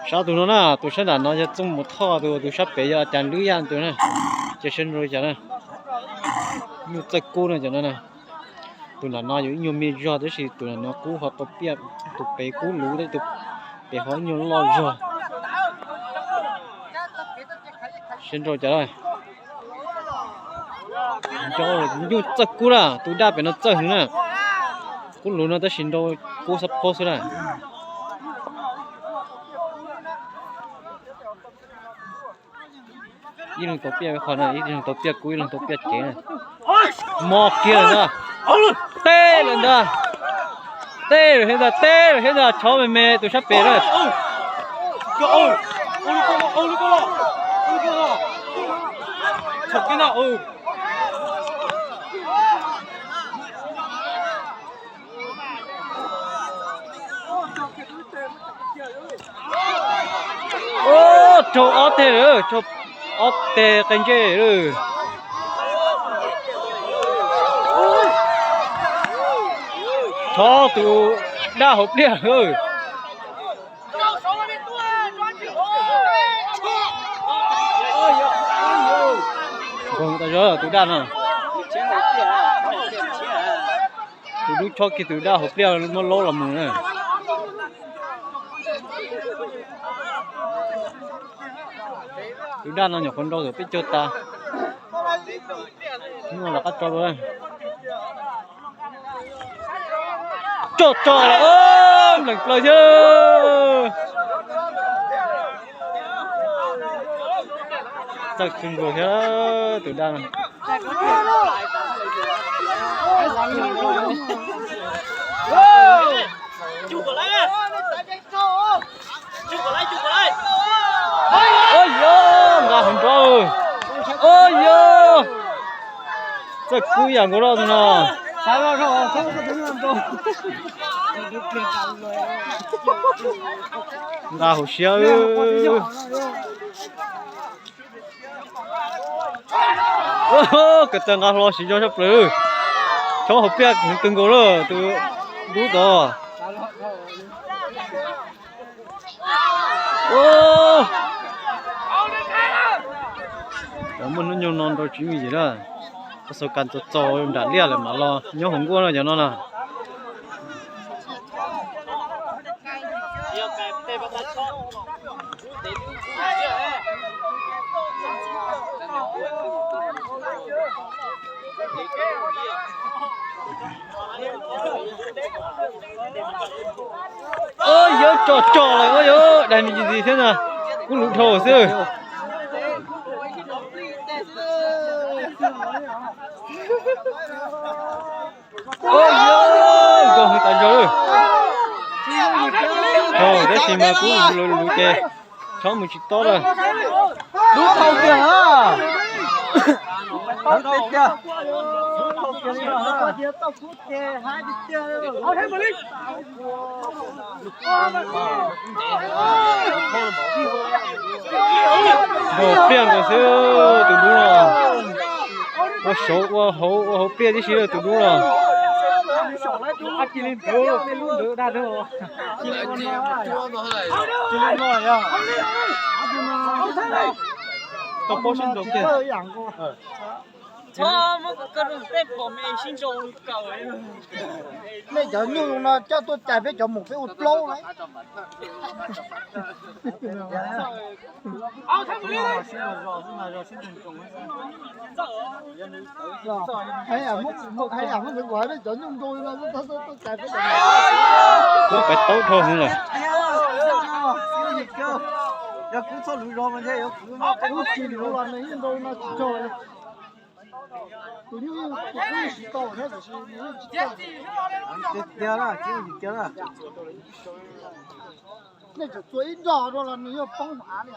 Sab tus no na, tus sab nram no yog Txooj Mus Thoj, tus tus sab pem yog Cas Lwb Yaj tus na. Ces sab nraud cas na, nyuj txawj kub no cov no na. Tus nram no yus ib nyuag me zog tab sis tus nram no kub ho tau piaj, tus pem kub luv thiab tus pem ho ib nyuag loj zog. Sab nraud cas na, nyuj txawj kub na, tus daj pem no txawj heev na. Kub luv no tab sis nrau kub xab phob xwb na. Ib leeg tau piaj qhov na, ib leeg tau piaj kub, ib leeg tau piaj cev na. Mos kiag lawm ntag. Teb lawm ntag. Teb lawm thiab ntag, teb lawm thiab ntag, chob me me tus sab pem na. Raug ob teg lawm, raug ob teg qe ntsej lawm. Chob tus daj hauv pliaj lawm. Nkaug tas zog tus daj no. Tus dub chob kiag tus daj hauv pliaj muab laub los mus na. Tus daj no nyuam qhuav nrau thaum peb caug tas. Hnub no rov qab tso dua. Tso tso lawm, nplees plaws thiab. Txawj kawg nkaus thiab tus daj no. Ua yog nqa hauv nrov. Ua yog, txawj kub yam nkaus loj tus no. Nqa hauv siab. Kawm tawg nqa hlo siv zog sab plaws. Chob hauv pliaj heev kawg nkaus lawm tus dub tod. Cov muaj hnub nyoog no nrau tswv yim na. Koj xav kas txaus txaus nram liaj lawm mam los nyob hauv nkuaj no cov no na. Ua yog tso tso lawm, ua yog daig me ntsis thiab na, kub luv dhau xwb. Ua yog nkaug heev tas zog lawm. Tab sis mas kub luv luv ces chob mus tsis tob lawm. Dub tau kiag na. Dub tau kiag. Nkaug pliaj nkaus xwb tus dub no. Ua saud ua hauv ua hauv pliaj tib si tus dub no. Tau paub sib nraus kiag. Nej cov nyuj no coj tuaj cais peb cov mus peb ua plaub lawm. Hais yam muab ntxeev kuv hais nej cov nyuj nrau no tuaj cais peb cov. Kuv pais taub dhau heev lawm. Yog kuv txhob luv zog mas ntshe yuav kuv tsis luv los nws yeej nrau no tsis raug li. Tus nyuj kuv yeej siv tau thiab tiam sis nws yeej tsis raug. Tiag tiag na, tsis ua yus tiag na. Nej tseem txua ib nrog dua los nws yeej poob hauv av li.